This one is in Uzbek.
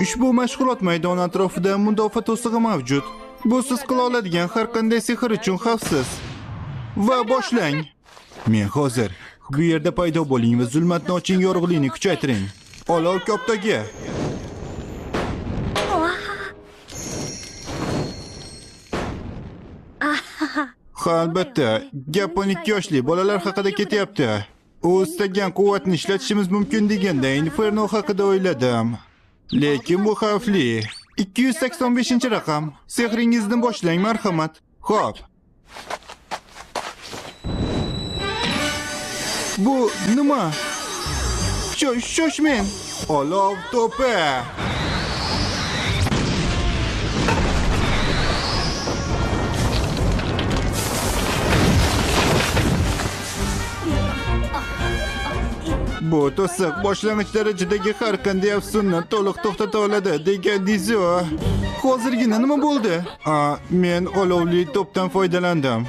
Ushbu mashg'ulot maydoni atrofida mudofaa to'sig'i mavjud. Bu siz qila oladigan har qanday sehr uchun xavfsiz. Va boshlang. Men hozir bu yerda paydo bo'ling va zulmatni oching, yorug'likni kuchaytiring. Olov koptogi. Ha, albatta, gap 12 yoshli bolalar haqida ketyapti. U istagan quvvatni ishlatishimiz mumkin deganda Inferno haqida o'yladim. Lekin bu xavfli. 285-raqam. Sehringizni boshlang, marhamat. Xo'p. Bu nima? Shoshmang. Olov to'pi. Bu to'siq boshlang'ich darajadagi har qanday afsunni to'liq to'xtata oladi degan. Hozirgina nima bo'ldi? Men olovli to'pdan foydalandim.